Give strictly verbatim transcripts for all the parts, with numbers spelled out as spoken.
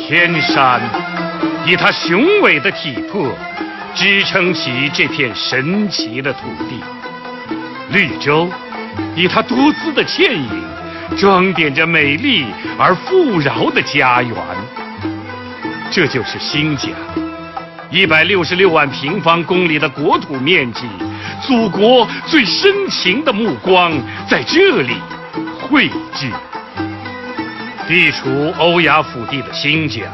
天山以它雄伟的体魄支撑起这片神奇的土地，绿洲以它多姿的倩影装点着美丽而富饶的家园。这就是新疆，一百六十六万平方公里的国土面积，祖国最深情的目光在这里汇聚。地处欧亚腹地的新疆，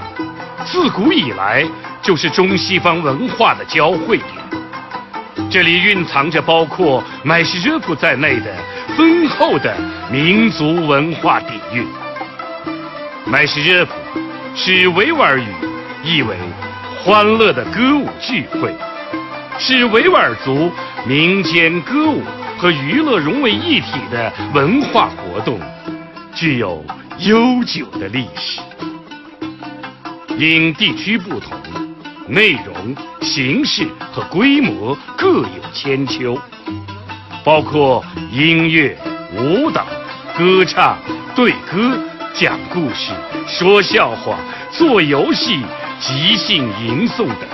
自古以来就是中西方文化的交汇点。这里蕴藏着包括买什热普在内的丰厚的民族文化底蕴。买什热普是维吾尔语，意为欢乐的歌舞聚会，是维吾尔族民间歌舞和娱乐融为一体的文化活动，具有悠久的历史。因地区不同，内容、形式和规模各有千秋，包括音乐、舞蹈、歌唱、对歌、讲故事、说笑话、做游戏、即兴吟诵等。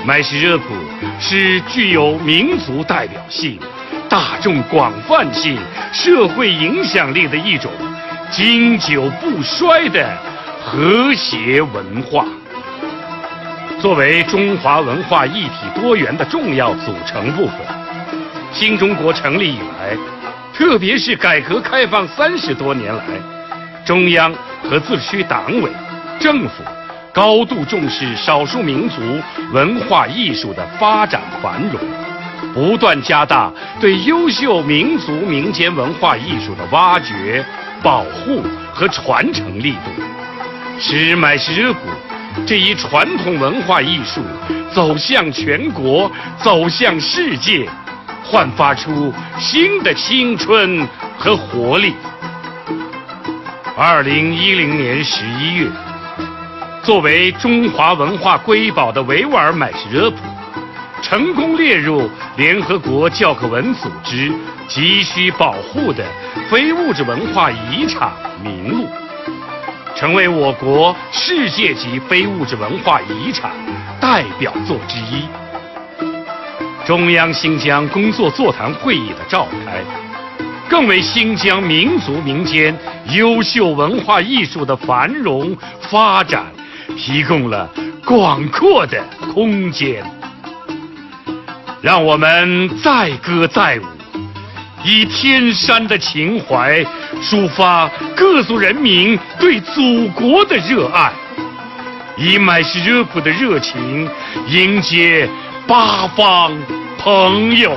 买什热普是具有民族代表性、大众广泛性、社会影响力的一种经久不衰的和谐文化。作为中华文化一体多元的重要组成部分，新中国成立以来，特别是改革开放三十多年来，中央和自治区党委、政府高度重视少数民族文化艺术的发展繁荣，不断加大对优秀民族民间文化艺术的挖掘、保护和传承力度，使买什热普这一传统文化艺术走向全国、走向世界，焕发出新的青春和活力。二零一零年十一月，作为中华文化瑰宝的维吾尔买什热普，成功列入联合国教科文组织急需保护的非物质文化遗产名录，成为我国世界级非物质文化遗产代表作之一。中央新疆工作座谈会议的召开，更为新疆民族民间优秀文化艺术的繁荣发展提供了广阔的空间。让我们载歌载舞，以天山的情怀抒发各族人民对祖国的热爱，以买什热普的热情迎接八方朋友。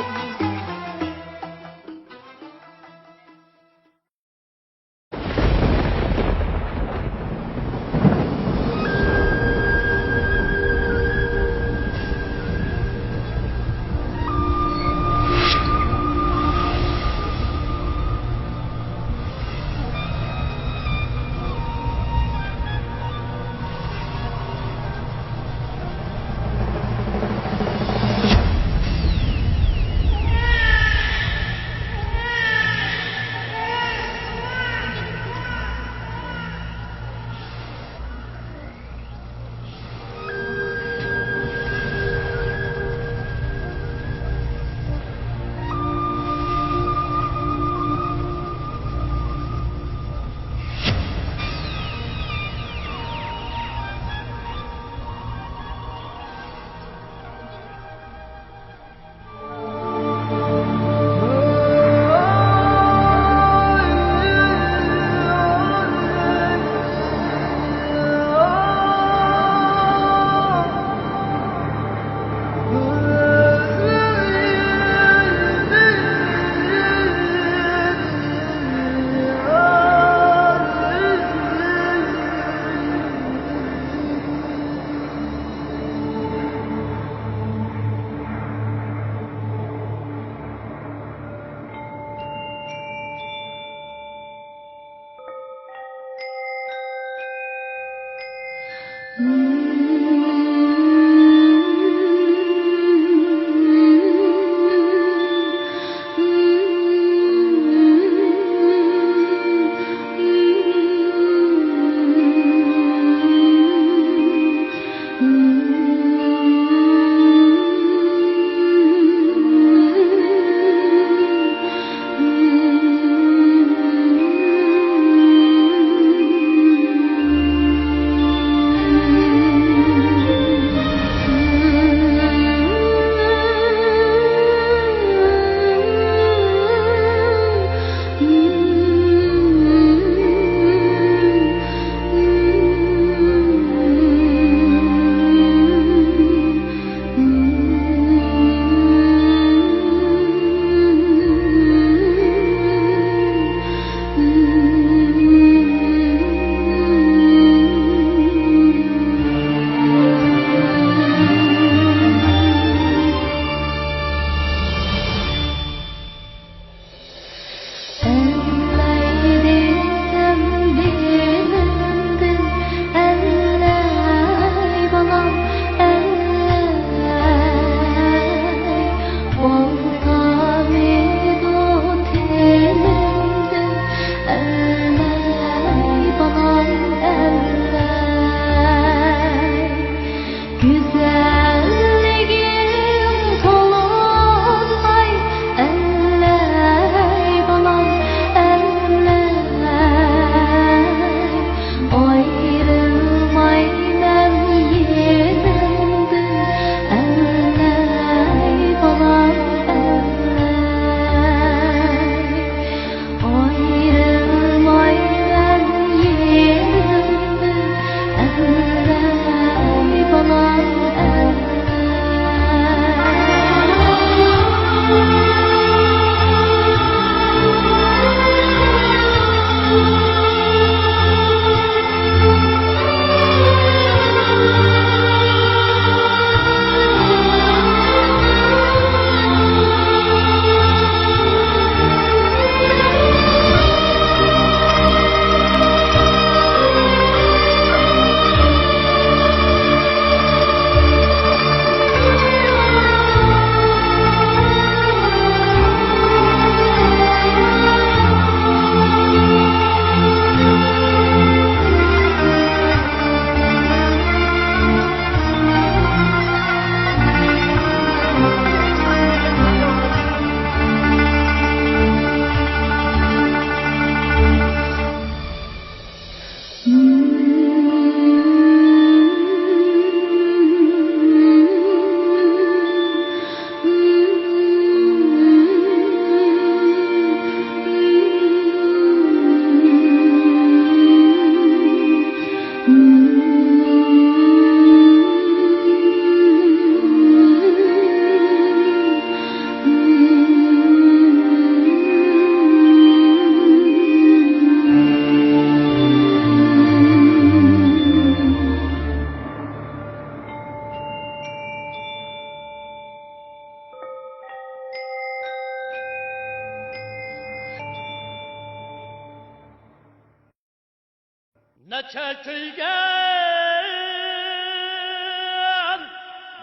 نەچچە كۆيگەن،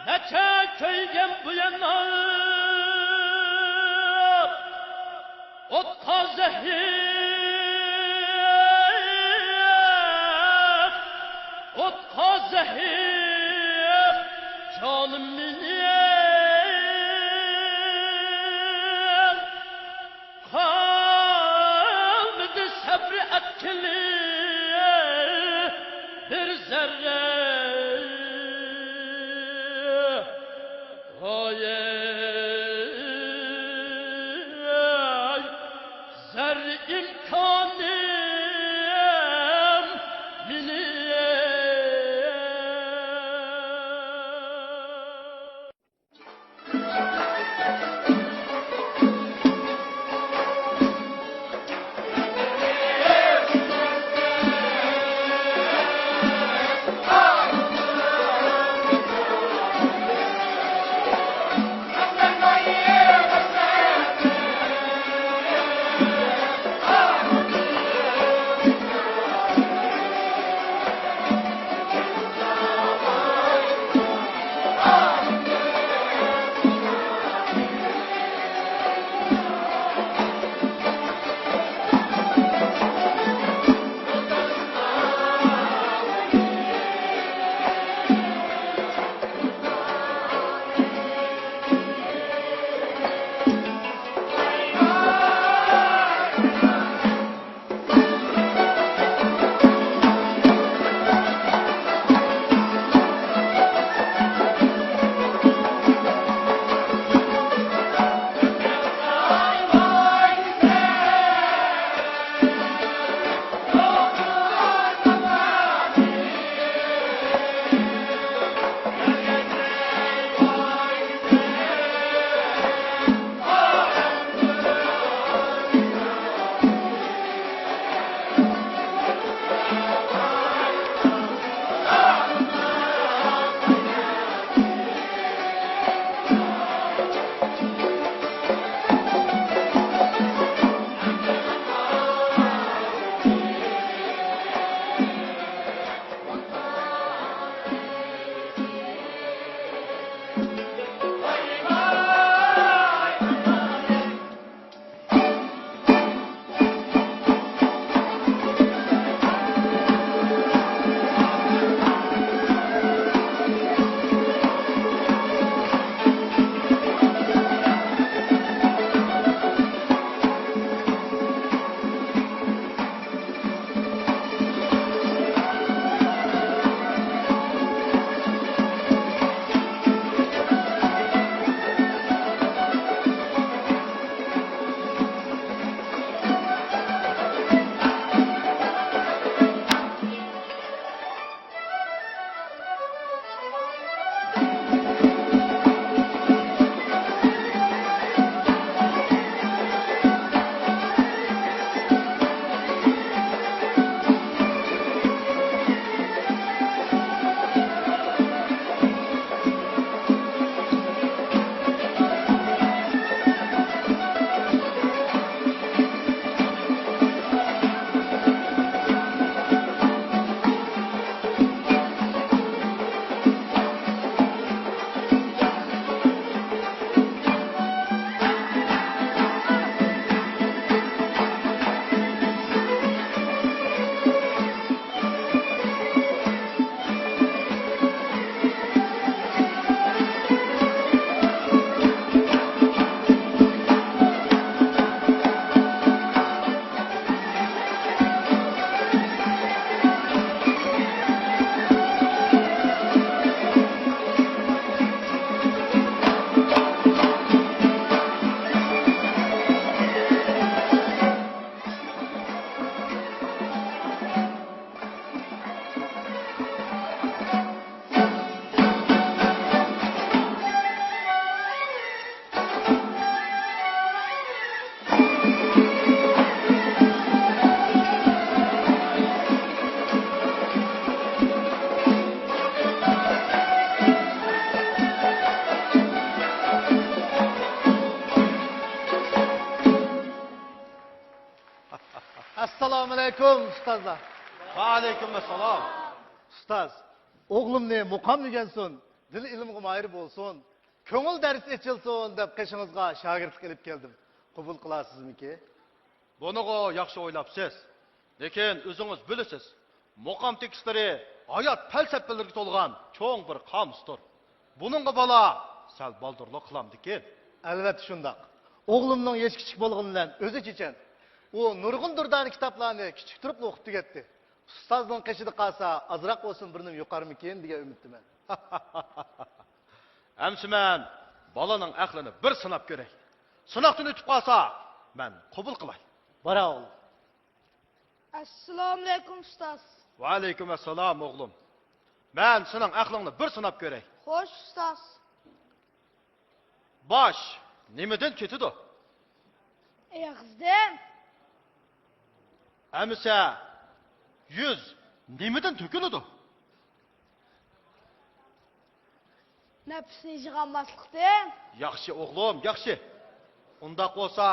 نەچچە كۆيگەن بۇ يەنە ئوتقا زەھىر، ئوتقا زەھىر، جانىم مېنىڭ. قالمىدى سەبرى ئەتكىلى بىر زەررە. ھوي، زەررە ئىمكانىم مېنىڭ. ئەسسالامۇئەلەيكۇم، ئۇستازلار. ۋەئەلەيكۇم ئەسسالام. ئۇستاز، ئوغلۇمنى مۇقام ئۆگەنسۇن، دىل ئىلىمغا ماھىر بولسۇن، كۆڭۈل دەرس ئېچىلسۇن دەپ قېشىڭىزغا شاگىرتلىق ئېلىپ كەلدىم. قوبۇل قىلارسىزمىكى؟ بۇنىغۇ ياخشى ئويلاپسىز. لېكىن ئۆزىڭىز بىلىسىز، مۇقام تېكىستلىرى ھايات پەلسەپىلىرىگە تولغان چوڭ بىر قامۇستۇر. بۇنىڭغا بالا سەل بالدۇرلۇق قىلامدىكىن. ئەلۋەتتە شۇنداق. ئوغلۇمنىڭ يېشى كىچىك بولغىنى بىلەن ئۆزى چېچەن. ئۇ نۇرغۇن دۇردانە كىتابلارنى كىچىك تۇرۇپلا ئوقۇپ تۈگەتتى. ئۇستازنىڭ قېشىدا قالسا، ئازراق بولسىمۇ بىر نېمە يۇقارمىكىن دېگەن ئۈمىدتىمەن. ئەمسە مەن بالىنىڭ ئەقلىنى بىر سىناپ كۆرەي. سىناقتىن ئۆتۈپ قالسا، مەن قوبۇل قىلاي. باراۋۇر. ئەسسالامۇئەلەيكۇم، ئۇستاز. ۋەئەلەيكۇم ئەسسالام، ئوغلۇم. مەن سېنىڭ ئەقلىڭنى بىر سىناپ كۆرەي. خوش، ئۇستاز. باش نېمىدىن كېتىدۇ؟ ئېغىزدىن. ئەمىسە يۈز نېمىدىن تۆكۈلىدۇ؟ نەپسنى يىغالماسلىقتىن. ياخشى، ئوغلۇم، ياخشى. ئۇنداق بولسا،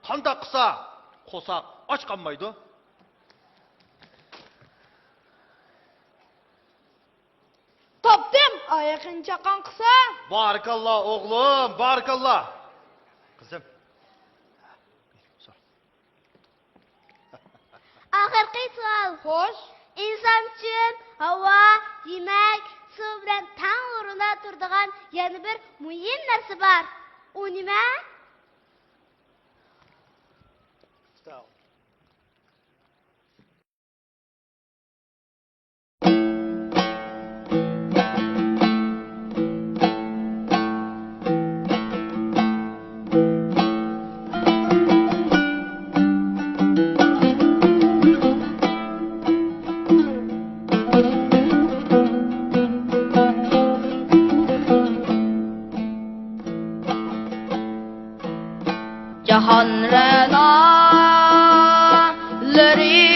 قانداق قىلسا قورساق ئاچ قالمايدۇ؟ تاپتىم! ئايىقىنى چاققان قىلسا. بارىكاللا، ئوغلۇم، بارىكاللا. قىزىم. ئاخىرقى سوئال. خوش. ئىنسان ئۈچۈن ھاۋا، يېمەك، سۇ بىلەن تەڭ ئورۇندا تۇرىدىغان يەنە بىر مۇھىم نەرسە بار. ئۇ نېمە؟ جاھان رەنالىرى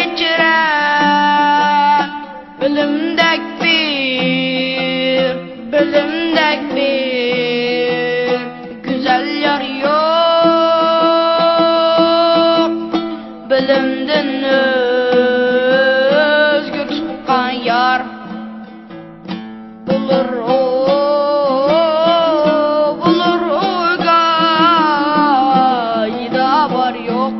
ئىچرە، بىلىمدەك بىر، بىلىمدەك بىر گۈزەل يار يوق. بىلىمدىن ئۆزگە تۇغقان يار. بولۇر ئۇ، بولۇر ئۇ گاھىدا بار يوق.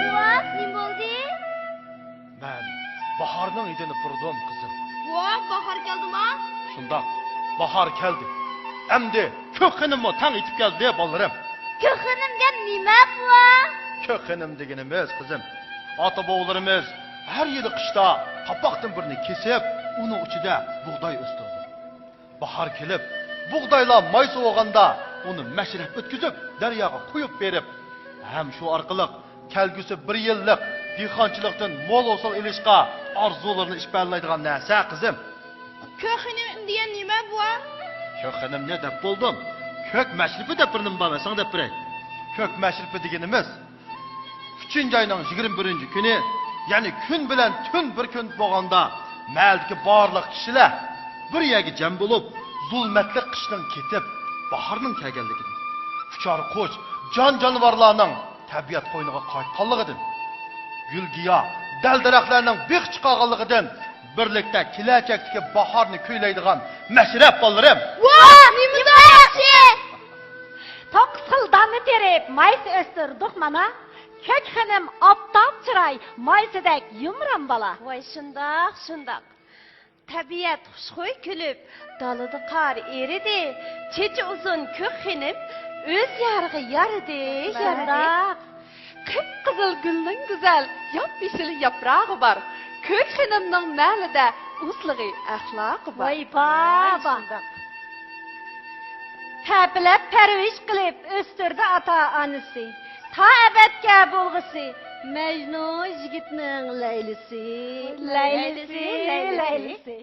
بوۋا، نېمە بولدى؟ مەن باھارنىڭ ھىدىنى پۇرىدىم، قىزىم. بوۋا، باھار كەلدىما؟ شۇنداق، باھار كەلدى. ئەمدى كۆك خېنىممۇ تەڭ يېتىپ كەلدى، بالىلىرىم. كۆك خېنىم دېگەن نېمە، بوۋا؟ كۆك خېنىم دېگىنىمىز، قىزىم، ئاتا-بوۋىلىرىمىز ھەر يىلى قىشتا قاپاقتىن بىرنى كېسىپ، ئۇنىڭ ئىچىدە بۇغداي ئۆستۈرىدۇ. باھار كېلىپ، بۇغدايلار ماي سۇۋىغاندا، ئۇنى مەشرەپ ئۆتكۈزۈپ، دەرياغا قۇيۇپ بېرىپ، ھەم شۇ ئارقىلىق كەلگۈسى بىر يىللىق دېھقانچىلىقتىن مول ھوسۇل ئېلىشقا ئارزۇلىرىنى ئىپادىلەيدىغان نەرسە، قىزىم. كۆك خېنىم دېگەن نېمە، بوۋا؟ كۆك خېنىمنى دەپ بولدۇم. كۆك مەشرىپى دەپ بىر نېمە بار، مەن ساڭا دەپ بېرەي. كۆك مەشرىپى دېگىنىمىز، ئۈچىنچى ئاينىڭ يىگىرمە بىرىنچى كۈنى، يەنى كۈن بىلەن تۈن بىر كۈن بولغاندا، مەھەللىدىكى بارلىق كىشىلەر بىر يەرگە جەم بولۇپ، زۇلمەتلىك قىشنىڭ كېتىپ، باھارنىڭ كەلگەنلىكىنى، ئۇچار قۇش، جان-جانىۋارلارنىڭ تەبىئەت قوينىغا قايتقانلىقىدىن، گۈل-گىياھ، دەل-دەرەخلەرنىڭ بىخ چىقارغانلىقىدىن، بىرلىكتە كېلەچەكتىكى باھارنى كۈيلەيدىغان مەشرەپ، بالىلىرىم. ۋاھ، نېمە ياخشى! توققۇز خىل داننى تېرىپ، مايسا ئۆستۈردۇق مانا. كۆك خېنىم ئاپتاپ چىراي، مايسىدەك يۇمران بالا. ۋاي، شۇنداق، شۇنداق. تەبىئەت خۇشخۇي كۈلۈپ، دالىدا قار ئېرىدى. چېچى ئۇزۇن كۆك خېنىم ئۆز يارىغا يارىدى، يارىدى. شۇنداق. قىپقىزىل گۈلنىڭ گۈزەل ياپيېشىل ياپراغى بار. كۆك خېنىمنىڭ مەلىدە ئۇسلۇغى، ئەخلاقى بار. ۋاي بابا! تەپىلەپ پەرۋىش قىلىپ ئۆستۈردى ئاتا-ئانىسى. تا ئەبەدكە بولغۇسى مەجنۇن يىگىتنىڭ لەيلىسى. لەيلىسى، لەيلىسى.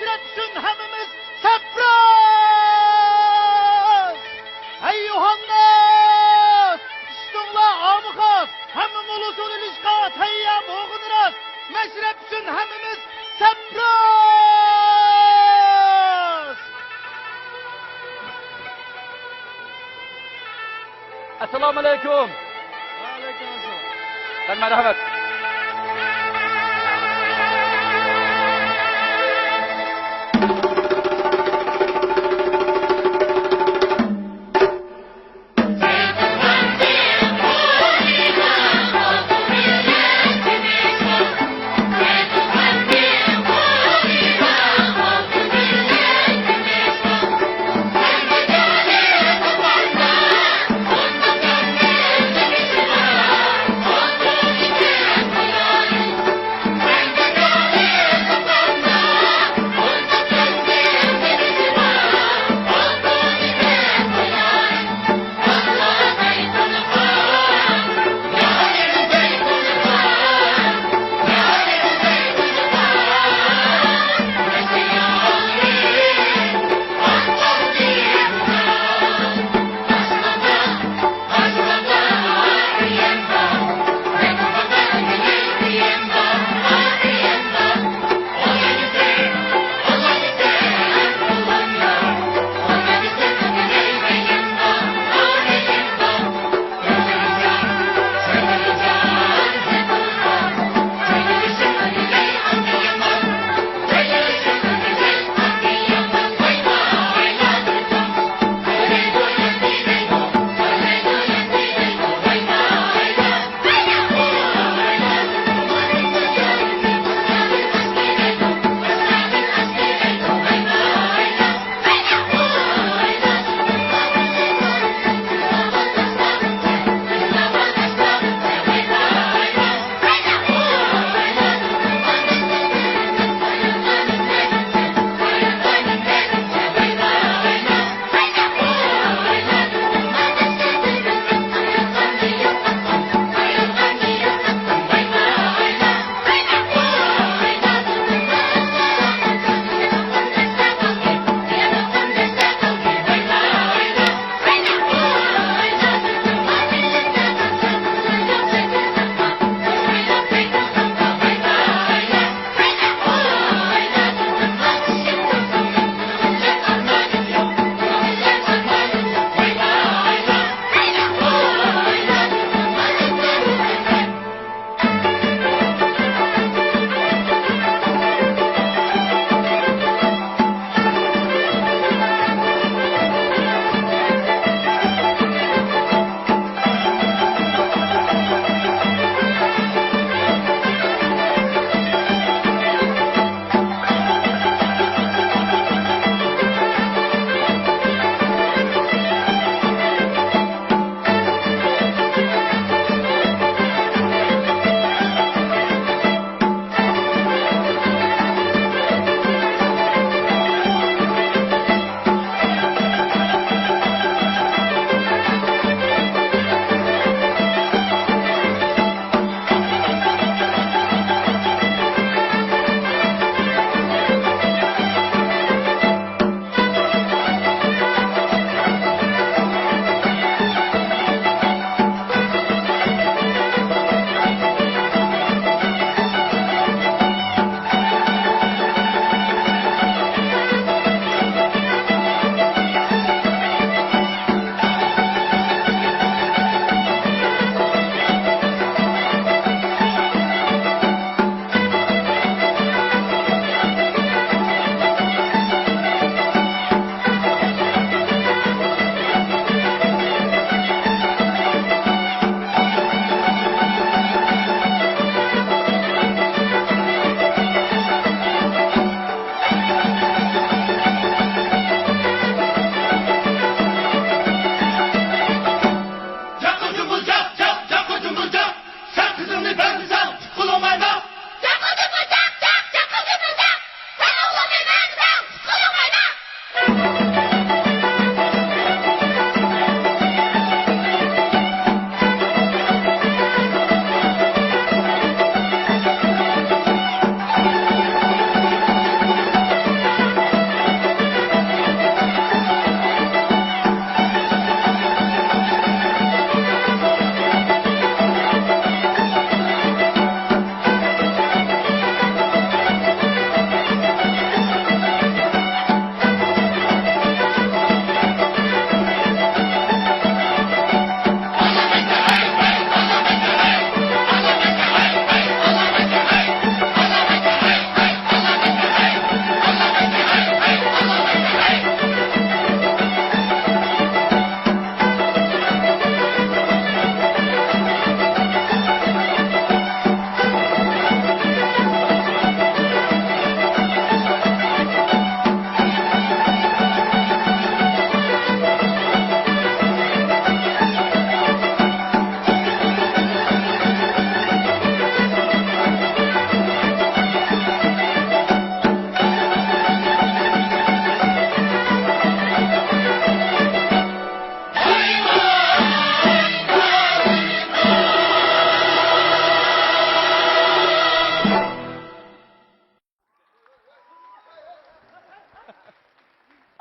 مەشرەپ ئۈچۈن ھەممىمىز سەپراز! ھەي يوھانناس! ئىشتىڭلار ئامىخاس! ھەممىمۇ ھۇزۇر ئېلىشقا تەييار بولغىنى راست! مەشرەپ ئۈچۈن ھەممىمىز سەپراز! ئەسسالامۇ ئەلەيكۇم. ۋەئەلەيكۇم ئەسسالام. مەرھەمەت.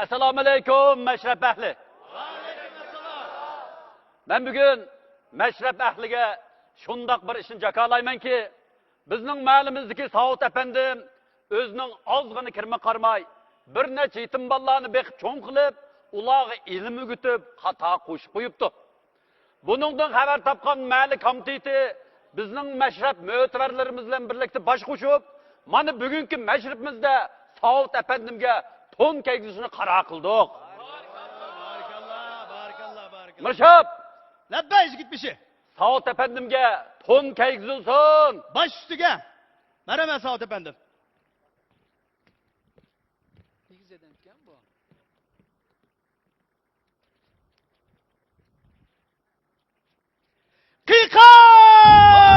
ئەسسالامۇئەلەيكۇم، مەشرەپ ئەھلى. مەن بۈگۈن مەشرەپ ئەھلىگە شۇنداق بىر ئىشنى جاكارلايمەنكى، بىزنىڭ مەھەللىمىزدىكى ساۋۇت ئەپەندىم ئۆزىنىڭ ئازغىنە كىرىمىگە قارىماي، بىر نەچچە يېتىم بالىلارنى بېقىپ چوڭ قىلىپ، ئۇلارغا ئىلىم ئۆگىتىپ، قاتارغا قوشۇپ قويۇپتۇ. بۇنىڭدىن خەۋەر تاپقان مەھەللە كومىتېتى بىزنىڭ مەشرەپ مۆتىۋەرلىرىمىز بىلەن بىرلىكتە باش قوشۇپ، مانا بۈگۈنكى مەشرىپىمىزدە ساۋۇت ئەپەندىمگە تون كىيگۈزۈشنى قارار قىلدۇق. بارىكاللا، بارىكاللا، بارىكاللا. مىرشاپ! لەببەي، يىگىت بېشى. ساۋۇت ئەپەندىمگە تون كىيگۈزۈلسۇن. باش ئۈستىگە. مەرھەمەت، ساۋۇت ئەپەندىم. ئېگىز ئادەمكەن بۇ. قىيقاس!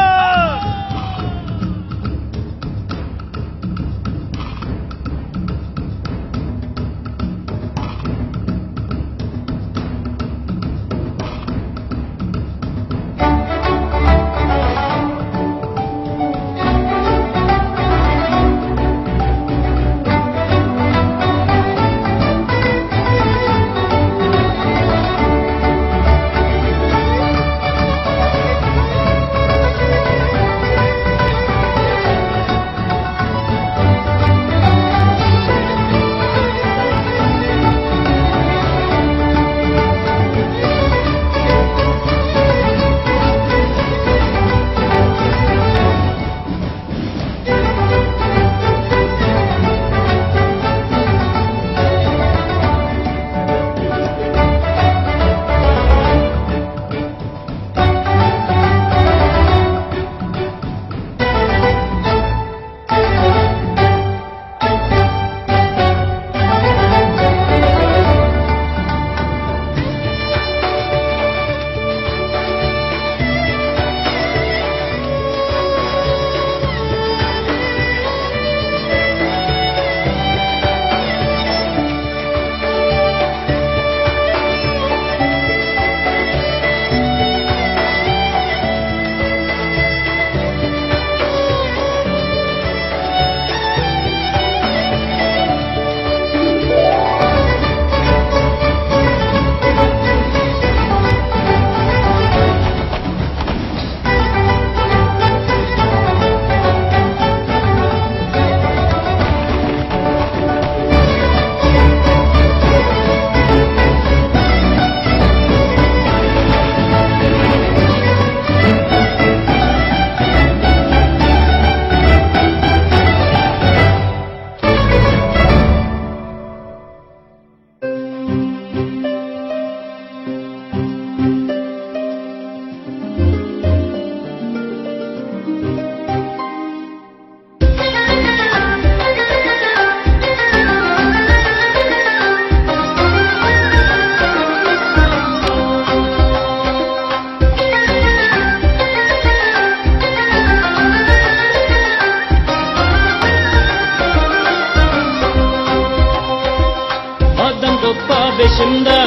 ئادەم دوپپا بېشىمدا،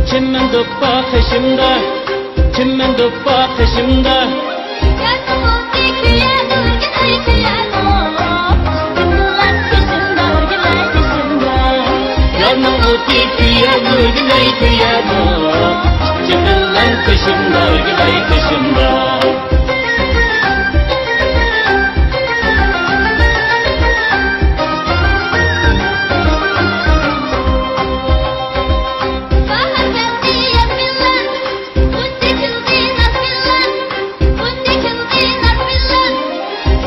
چىمەن دوپپا قېشىمدا، چىمەن دوپپا قېشىمدا. يارنىڭ ئوتى كۆيەر، ئۆرگىلەي كۆيەر، چىمەنلەر قېشىمدا، ئۆرگىلەي قېشىمدا. يارنىڭ ئوتى كۆيەر، ئۆرگىلەي كۆيەر، چىمەنلەر قېشىمدا، ئۆرگىلەي قېشىمدا. باھار كەلدى، ياز كۈنلەر، بۇنچە كۈلدى ناز كۈنلەر، بۇنچە كۈلدى ناز كۈنلەر.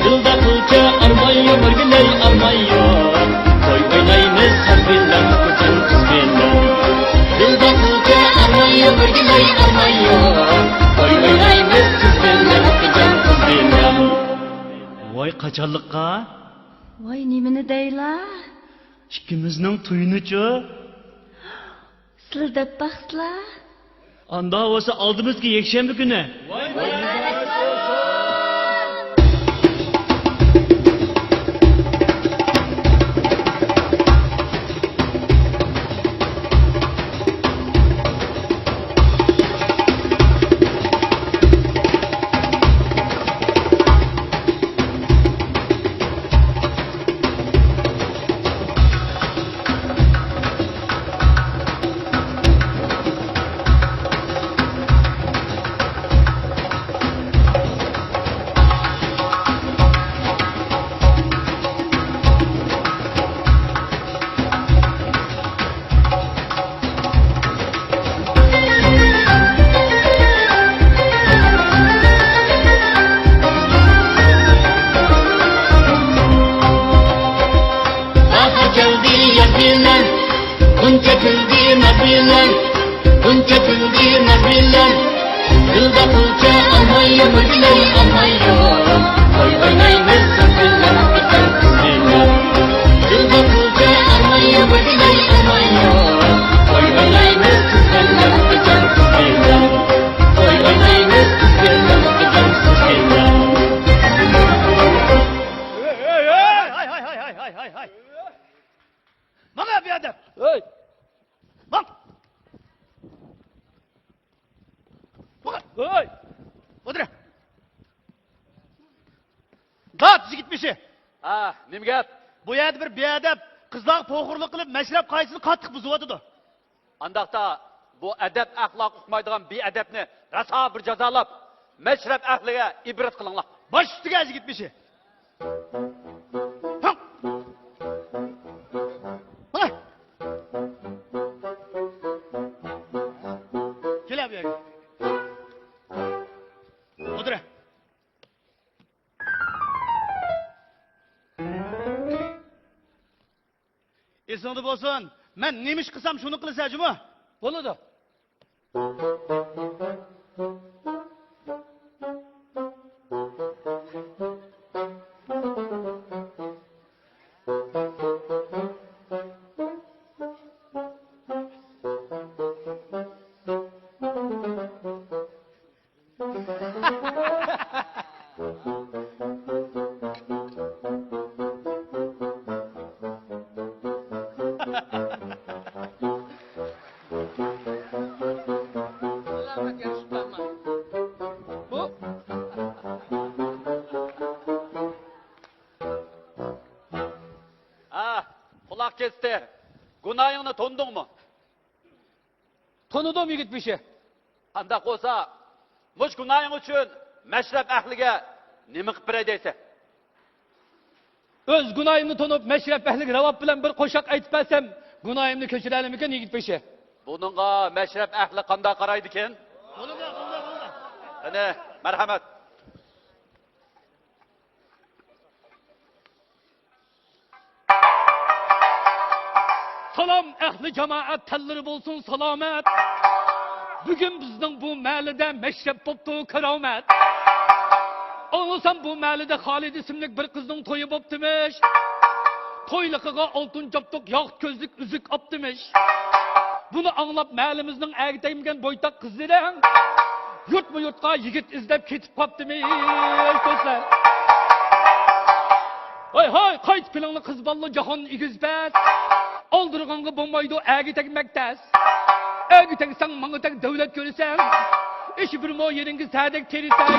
دىلدا قىلچە ئارمان يوق، ئۆرگىلەي ئارمان يوق. توي ئوينايمىز قىز بىلەن، خوتۇن قىز بىلەن. دىلدا قىلچە ئارمان يوق، ئۆرگىلەي ئارمان يوق. توي ئوينايمىز قىز بىلەن، خوتۇن قىز بىلەن. ۋاي قاچانلىققا؟ ۋاي نېمىنى دەيلا؟ ئىككىمىزنىڭ تويىنىچۇ؟ سىلەر دەپ باقسىلا. ئاندا بولسا ئالدىمىزدىكى يەكشەنبە كۈنى. توختا، يىگىت بېشى! ھە، نېمە گەپ؟ بۇ يەردە بىر بىئەدەپ قىزلارغا پوخۇرلۇق قىلىپ، مەشرەپ قائىدىسىنى قاتتىق بۇزۇۋاتىدۇ. ئانداقتا، بۇ ئەدەپ-ئەخلاق ئۇقمايدىغان بىئەدەپنى راسا بىر جازالاپ، مەشرەپ ئەھلىگە ئىبرەت قىلىڭلار. باش ئۈستىگە، يىگىت بېشى! ھاڭ! مانا! كېلە بۇ يەرگە. ئولتۇر. ئېسىڭدە بولسۇن، مەن نېمە ئىش قىلسام، شۇنى قىلىسەن جۇمۇ. بولىدۇ. ھە، قۇلاق كەستى. گۇناھىڭنى تونۇدۇڭمۇ؟ تونۇدۇم، يىگىت بېشى. ئانداق بولسا، مۇشۇ گۇناھىڭ ئۈچۈن مەشرەپ ئەھلىگە نېمە قىلىپ بېرەي دەيسەن؟ ئۆز گۇناھىمنى تونۇپ، مەشرەپ ئەھلىگە راۋاب بىلەن بىر قوشاق ئېيتىپ بەرسەم، گۇناھىمنى كەچۈرەرمىكىن، يىگىت بېشى؟ بۇنىڭغا مەشرەپ ئەھلى قانداق قارايدىكىن؟ بولىدۇ، بولىدۇ، بولىدۇ. قېنى، مەرھەمەت. سالام ئەھلى جامائەت، تەنلىرى بولسۇن سالامەت. بۈگۈن بىزنىڭ بۇ مەھەللىدە مەشرەپ بوپتۇ كارامەت. ئاڭلىسام بۇ مەھەللىدە خالىد ئىسىملىك بىر قىزنىڭ تويى بوپتىمىش. تويلۇقىغا ئالتۇن جابدۇق، ياقۇت كۆزلۈك، ئۈزۈك ئاپتىمىش. بۇنى ئاڭلاپ مەھەللىمىزنىڭ ئەگە تەگمىگەن بويتاق قىزلىرى يۇرتمۇ يۇرتقا يىگىت ئىزدەپ كېتىپ قاپتىمىش، دوستلار. ھاي، ھاي، قايتىپ كېلىڭلار قىز بالىلار، جاھان ئېگىز پەس. ئالدىرىغانغا بولمايدۇ، ئەگە تەگمەك تەس. ئەگە تەگسەڭ، ماڭا تەگ، دۆلەت كۆرىسەن. ئىش بىرمۇ يېرىڭگە سەدەك تېرىسەن.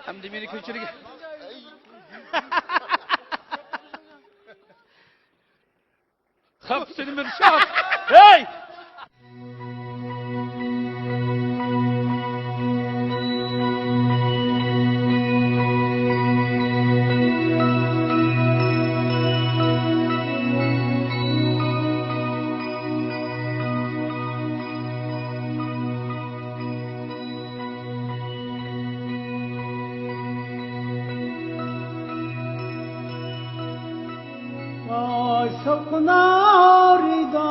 ئەمدى مېنى كۆچۈرگە. خەپ سېنى مىرشات. ھەي! سوقۇنار ئىدى،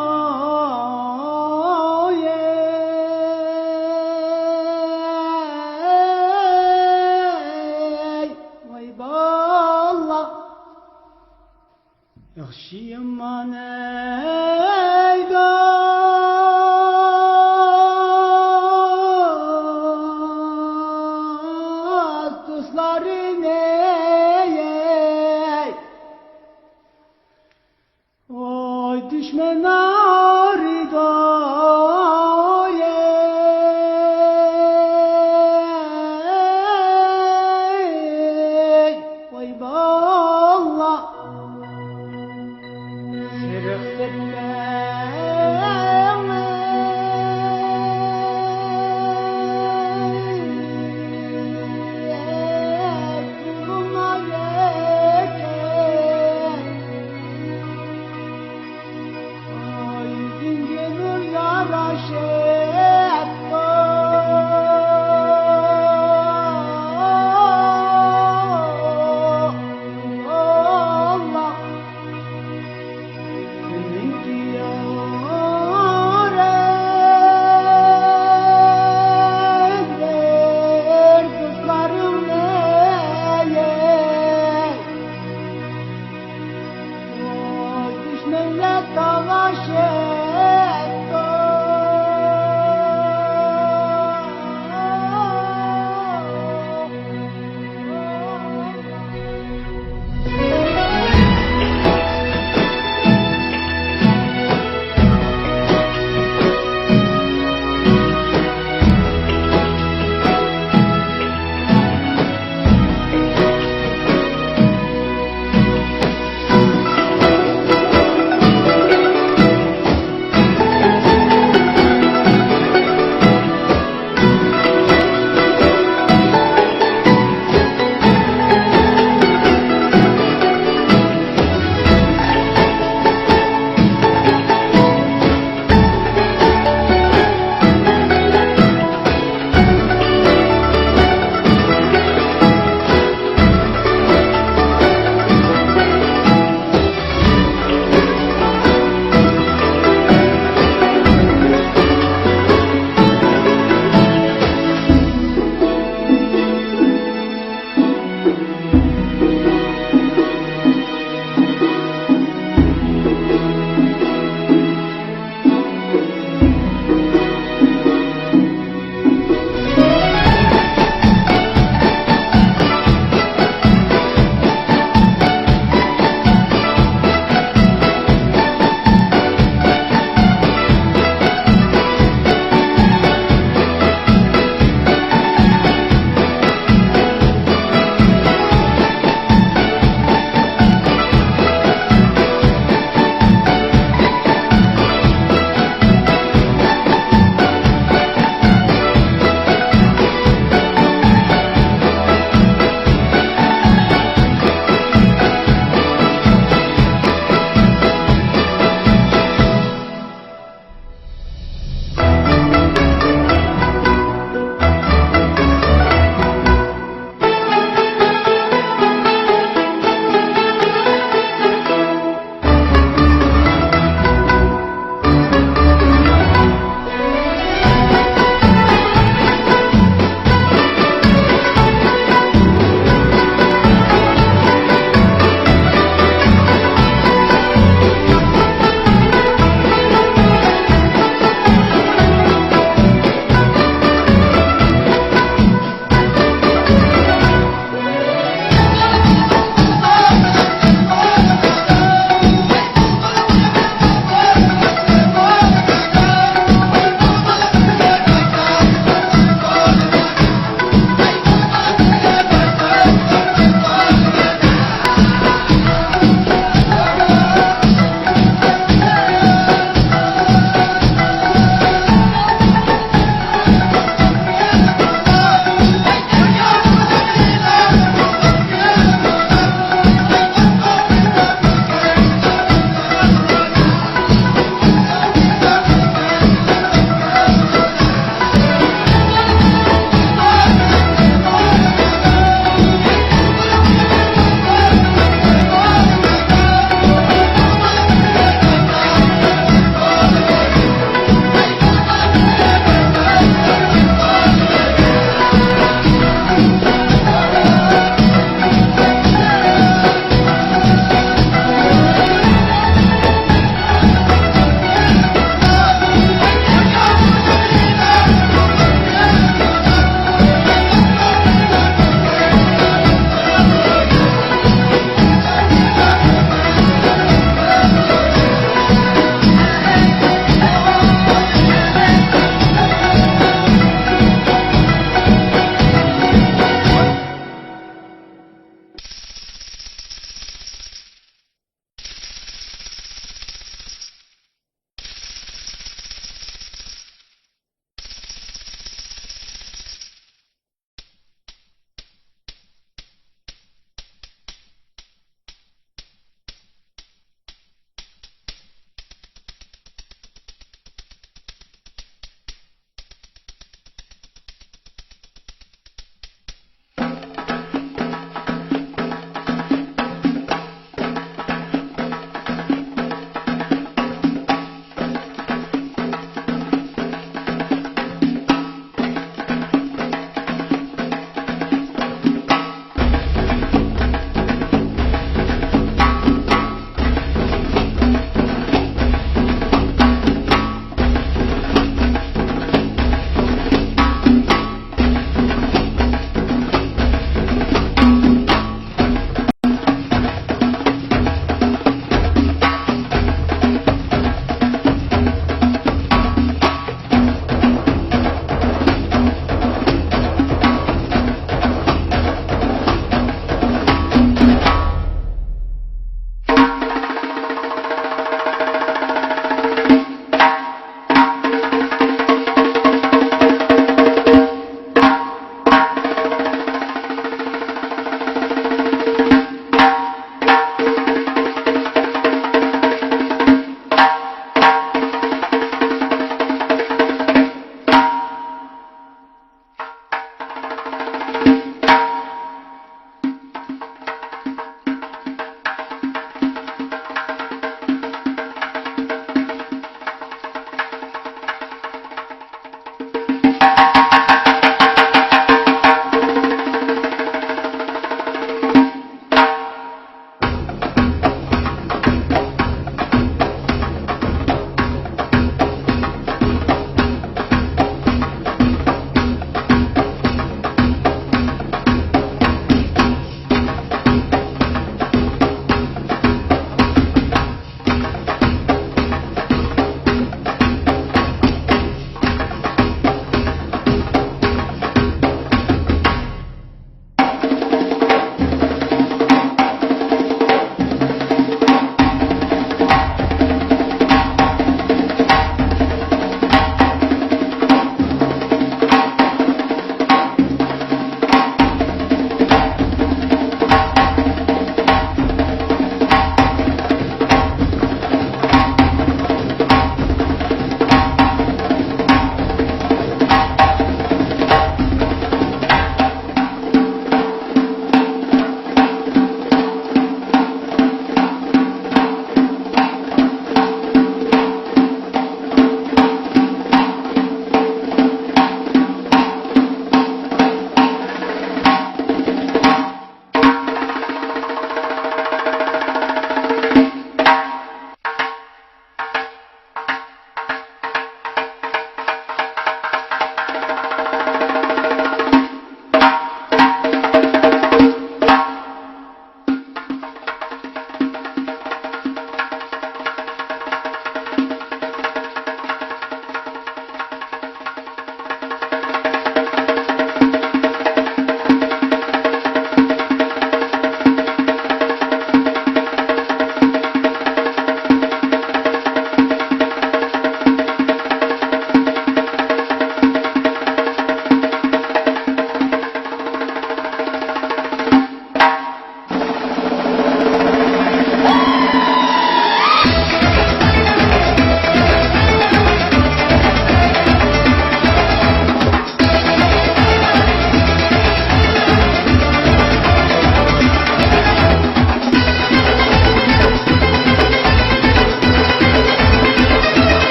ئەي، ۋاي باللا. ياخشى يامان ئەي دوست، دوستلارنى، ئەي. ۋاي دۈشمەن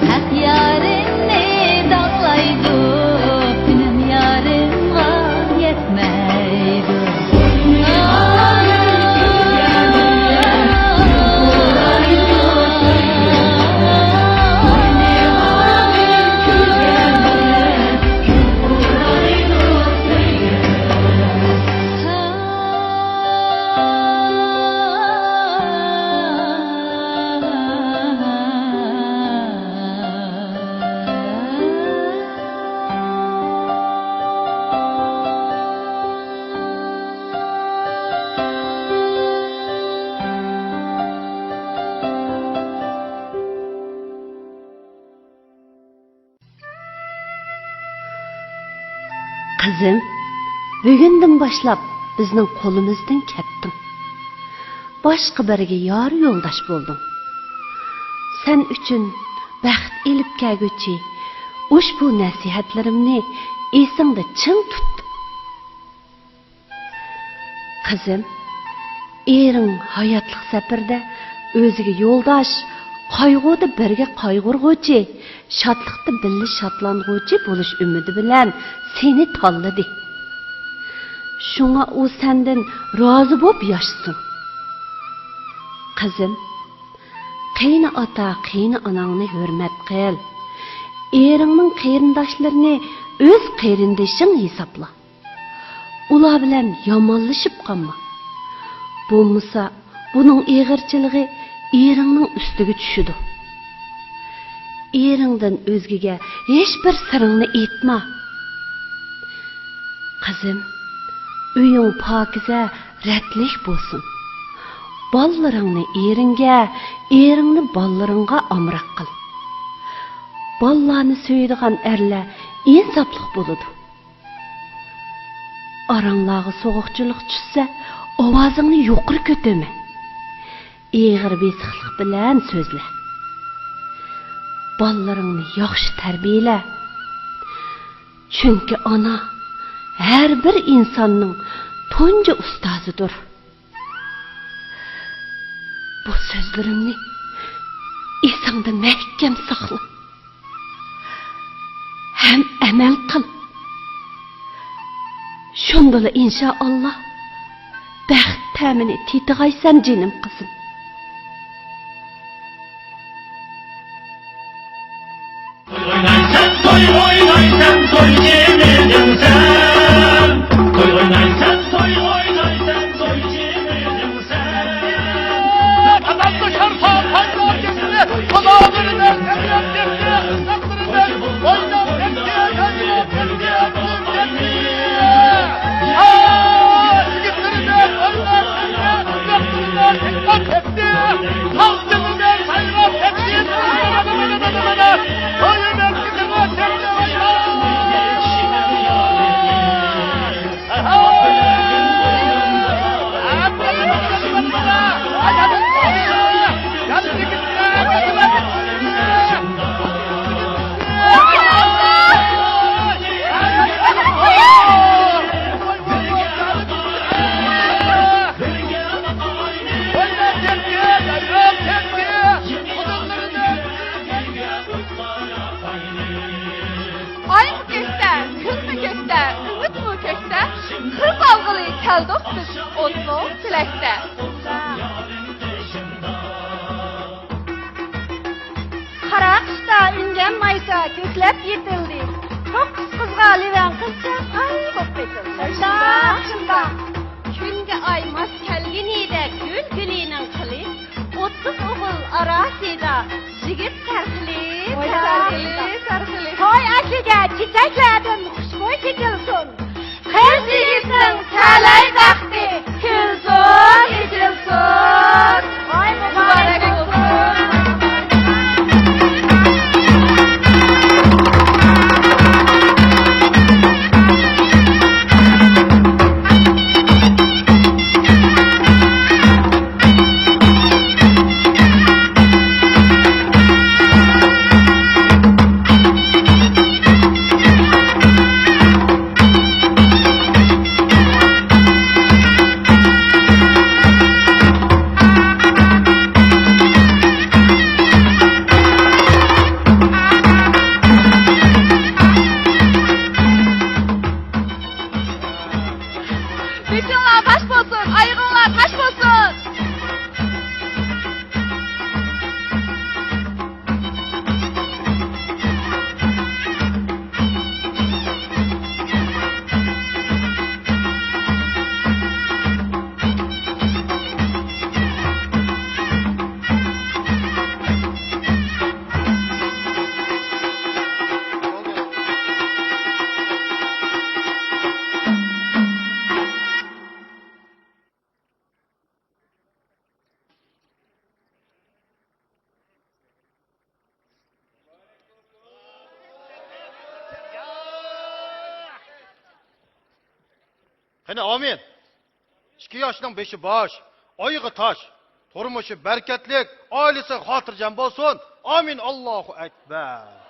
ھەق يارىمنى داڭلايدۇ، كۈنۈم يارىمغا يەتمەيدۇ. قىزىم، بۈگۈندىن باشلاپ بىزنىڭ قولىمىزدىن كەتتىڭ. باشقا بىرىگە يار يولداش بولدۇڭ. سەن ئۈچۈن بەخت ئېلىپ كەلگۈچى ئۇشبۇ نەسىھەتلىرىمنى ئېسىڭدە چىڭ تۇت. قىزىم، ئېرىڭ ھاياتلىق سەپىرىدە ئۆزىگە يولداش، قايغۇدا بىرگە قايغۇرغۇچى، شادلىقتا بىللە شادلانغۇچى بولۇش ئۈمىدى بىلەن سېنى تاللىدى. شۇڭا ئۇ سەندىن رازى بوپ ياشىسۇن. قىزىم، قېينى ئاتا، قېينى ئاناڭنى ھۆرمەت قىل. ئېرىڭنىڭ قېرىنداشلىرىنى ئۆز قېرىندىشىڭ ھېسابلا. ئۇلار بىلەن يامانلىشىپ قالما. بولمىسا، بۇنىڭ ئېغىرچىلىقى ئېرىڭنىڭ ئۈستىگە چۈشىدۇ. ئېرىڭدىن ئۆزگىگە ھېچبىر سىرىڭنى ئېيتما. قىزىم، ئۆيۈڭ پاكىزە، رەتلىك بولسۇن. بالىلىرىڭنى ئېرىڭگە، ئېرىڭنى بالىلىرىڭغا ئامراق قىل. بالىلارنى سۆيىدىغان ئەرلەر ئىنساپلىق بولىدۇ. ئاراڭلارغا سوغۇقچىلىق چۈشسە، ئاۋازىڭنى يۇقىرى كۆتۈرمە. ئېغىر بېسىقلىق بىلەن سۆزلە. بالىلىرىڭنى ياخشى تەربىيەلە. چۈنكى ئانا ھەر بىر ئىنساننىڭ تۇنجى ئۇستازىدۇر. بۇ سۆزلىرىمنى ئېسىڭدە مەھكەم ساقلا ھەم ئەمەل قىل. شۇندىلا، ئىنشائاللا، بەخت تەمىنى تېتىغايسەن، جېنىم قىزىم. توي ئوينايسەن، توي ئوينايسەن، توي جىمىدىڭسەن. توي ئوينايسەن، توي ئوينايسەن، توي جىمىدىڭسەن. ئايمۇ كۆكتە، كۈنمۇ كۆكتە، ئۈمىدمۇ كۆكتە، قىز ئالغىلى كەلدۇق بىز ئوتلۇق تىلەكتە. قارا قىشتا ئۈنگەن مايسا كۆكلەپ يېتىلدى. توققۇز قىزغا لىۋەن قىزچاق ئاي بولۇپ قېتىلدى. شۇنداق، شۇنداق. كۈنگە ئاي ماس كەلگىنىدەك گۈل گۈلىنىڭ قىلى، ئوتتۇز ئوغۇل ئاراسىدا يىگىت سەرخىلى، ۋاي سەرخىلى، سەرخىلى. توي ئەسلىگە چېچەكلەردىن خۇشبۇي چېچىلسۇن. قىز يىگىتنىڭ تەلەي بەختى كۈلسۇن، ئېچىلسۇن. ۋاي مۇبارەك بولسۇن. قېنى، ئامىن. ئىككى ياشنىڭ بېشى باش، ئايىغى تاش، تۇرمۇشى بەرىكەتلىك، ئائىلىسى خاتىرجەم بولسۇن. ئامىن، ئاللاھۇ ئەكبەر.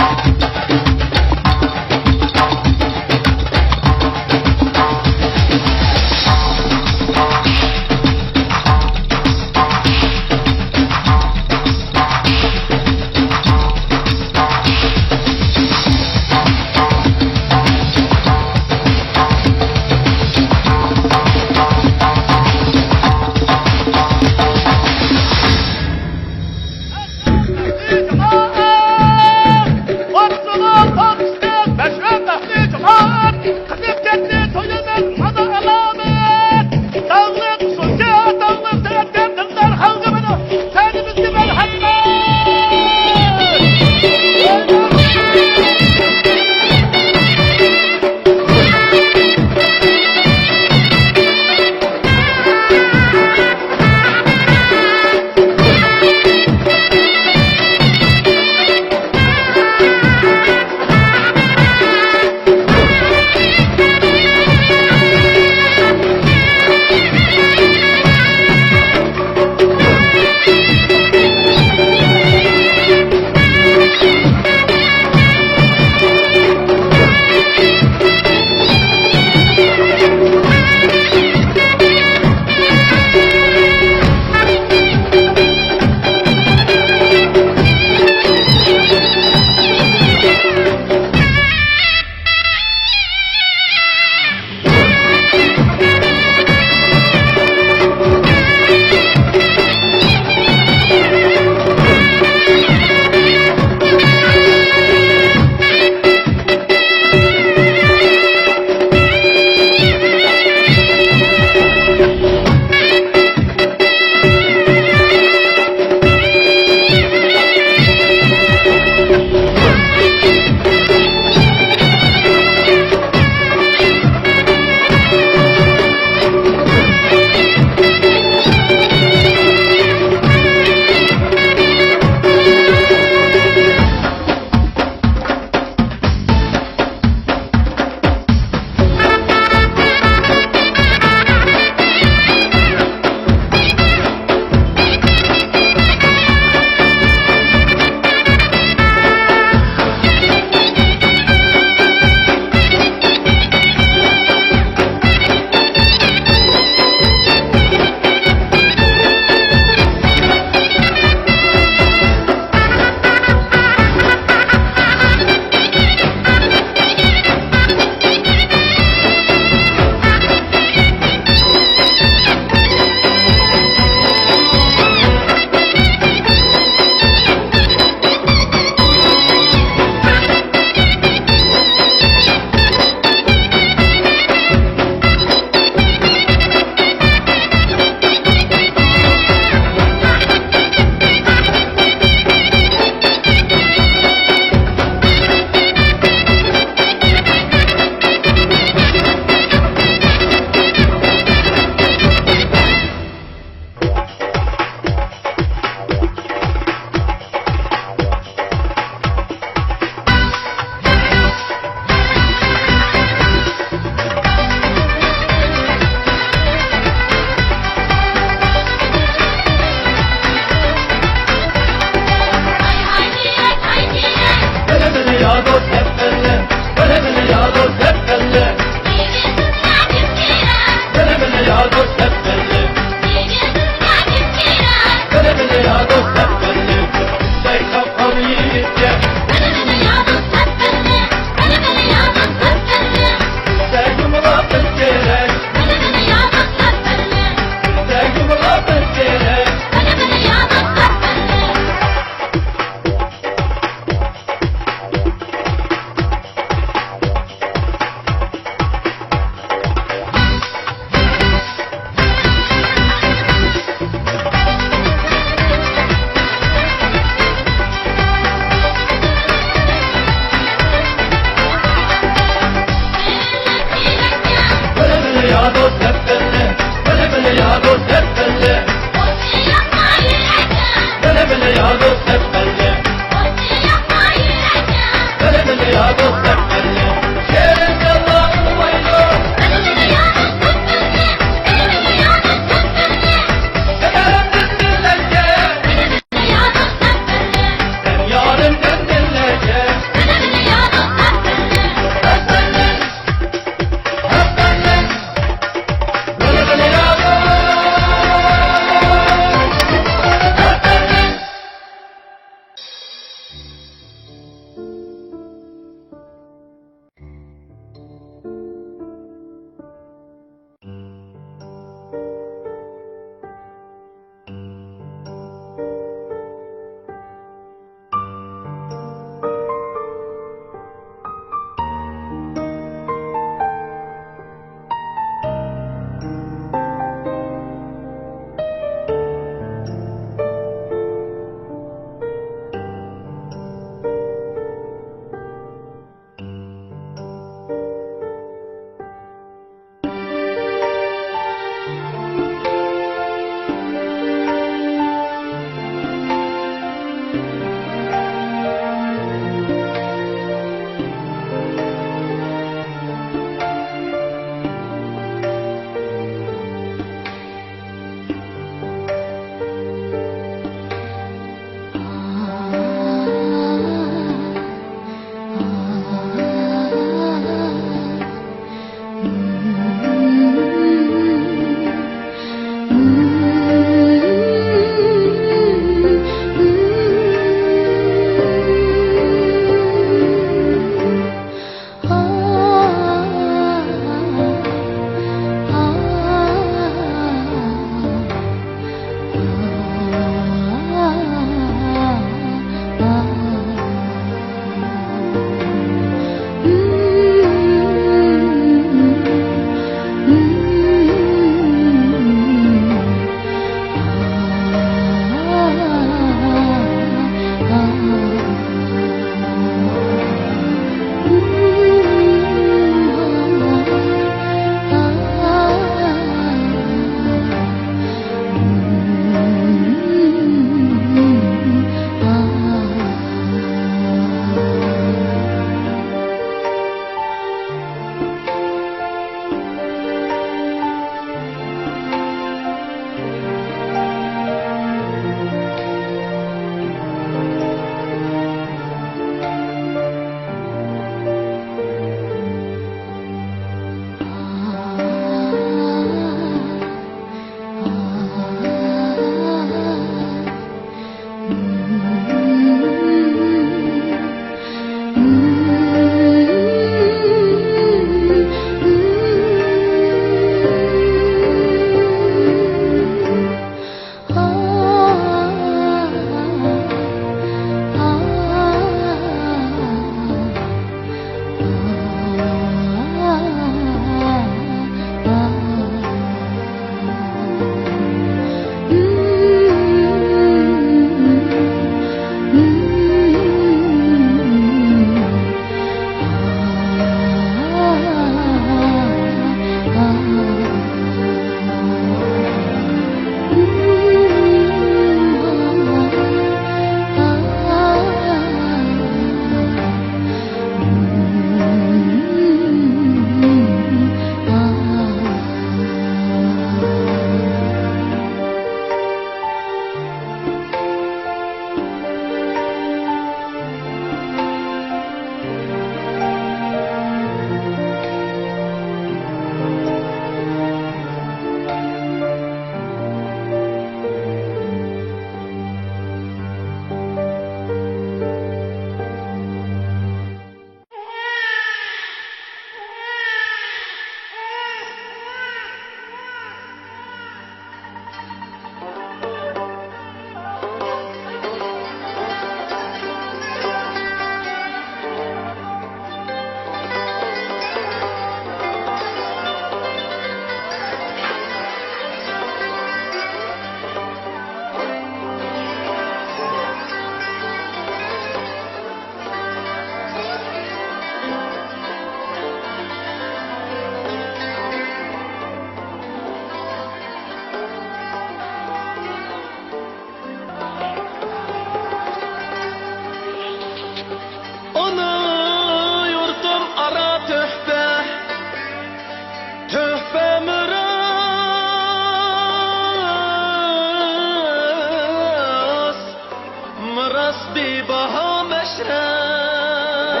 باھا مەشرەپ.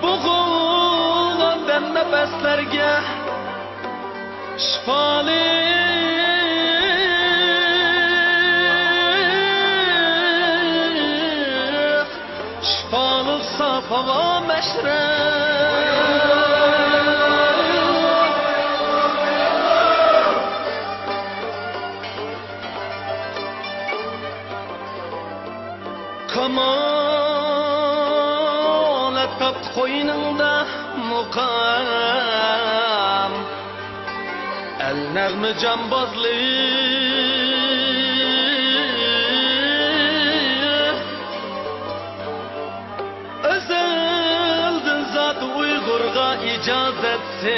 بوغۇلغان دەم نەپەسلەرگە شىپالىق، شىپالىق ساپ ھاۋا مەشرەپ. كامالەت تاپتى قوينۇڭدا مۇقام، ئەل نەغمە جامبازلىق. ئەزەلدىن زادى ئۇيغۇرغا ئىجازەتسىز،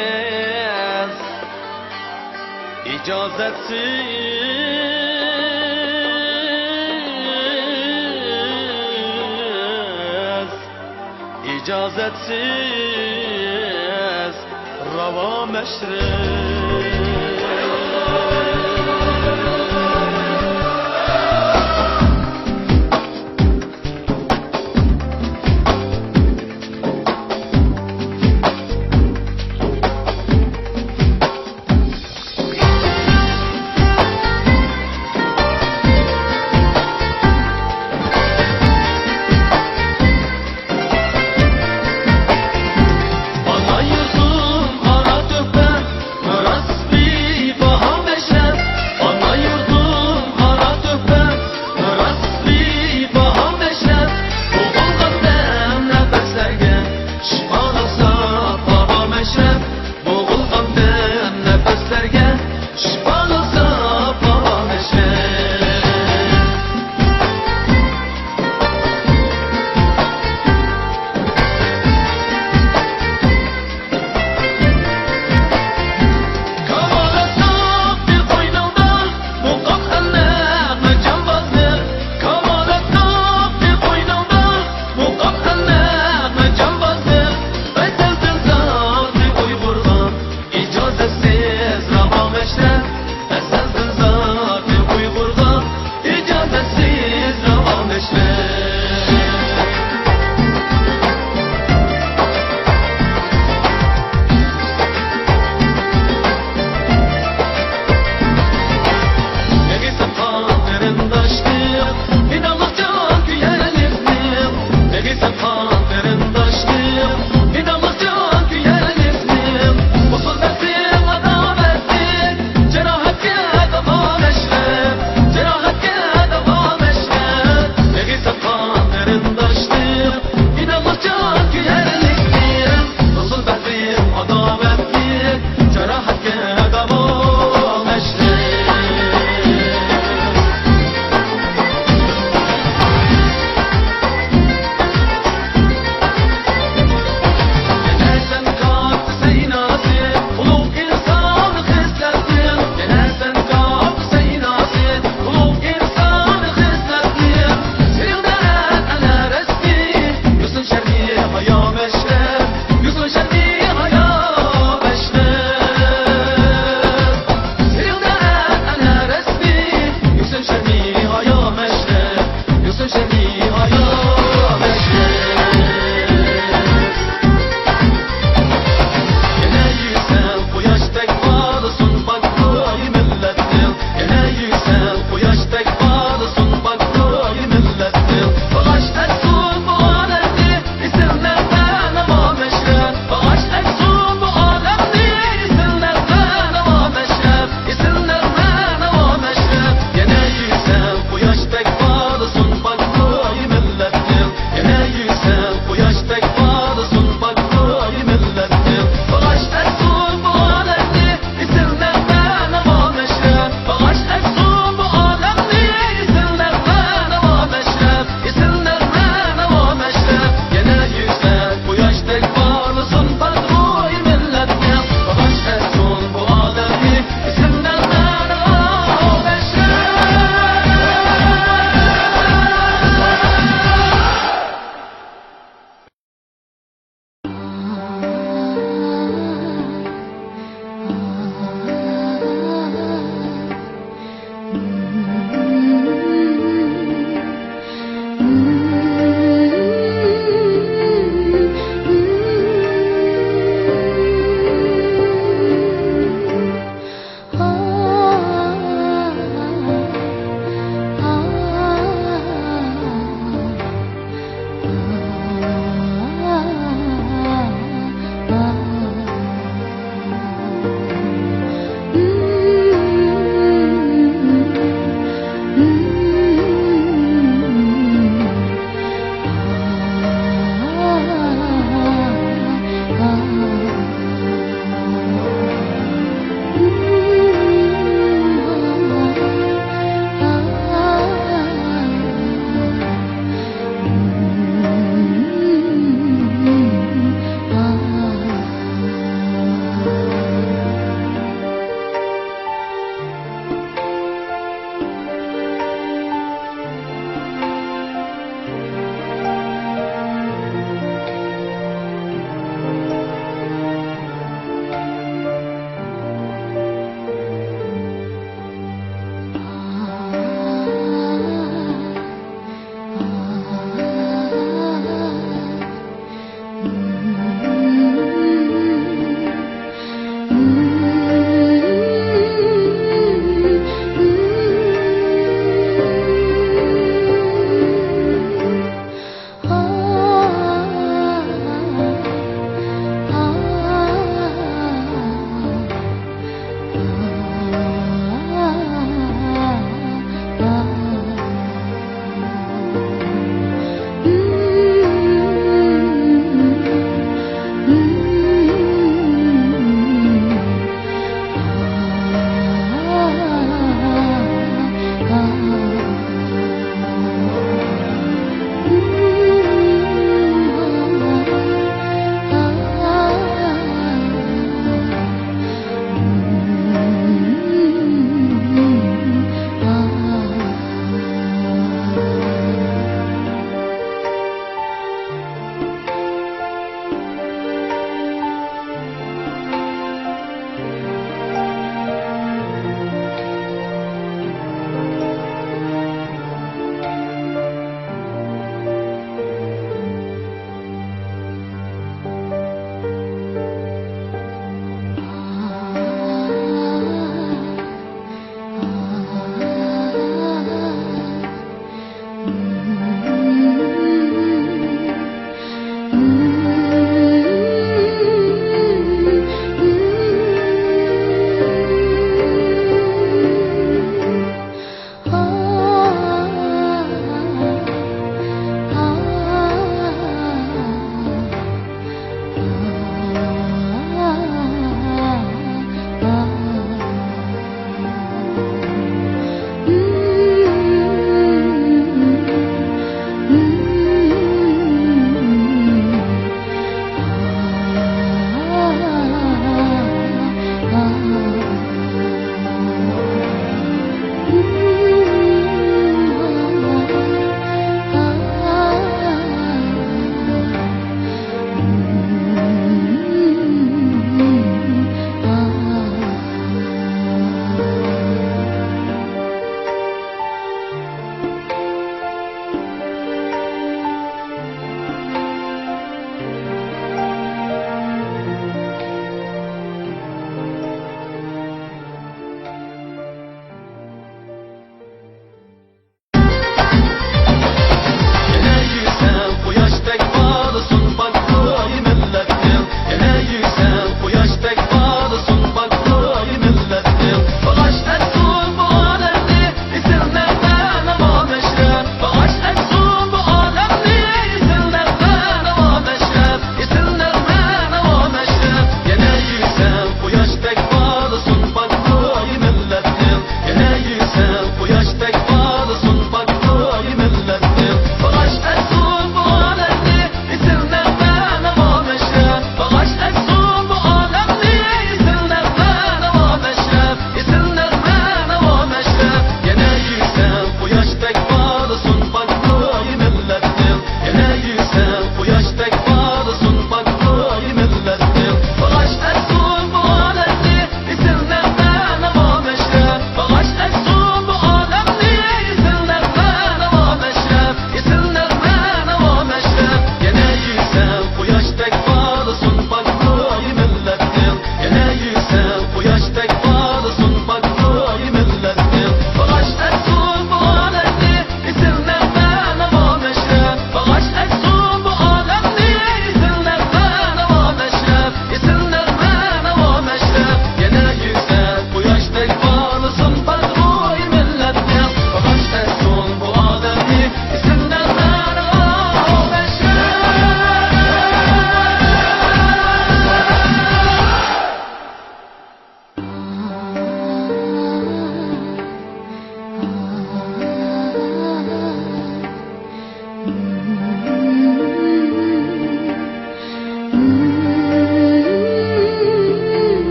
ئىجازەتسىز، ئىجازەتسىز راۋا مەشرەپ.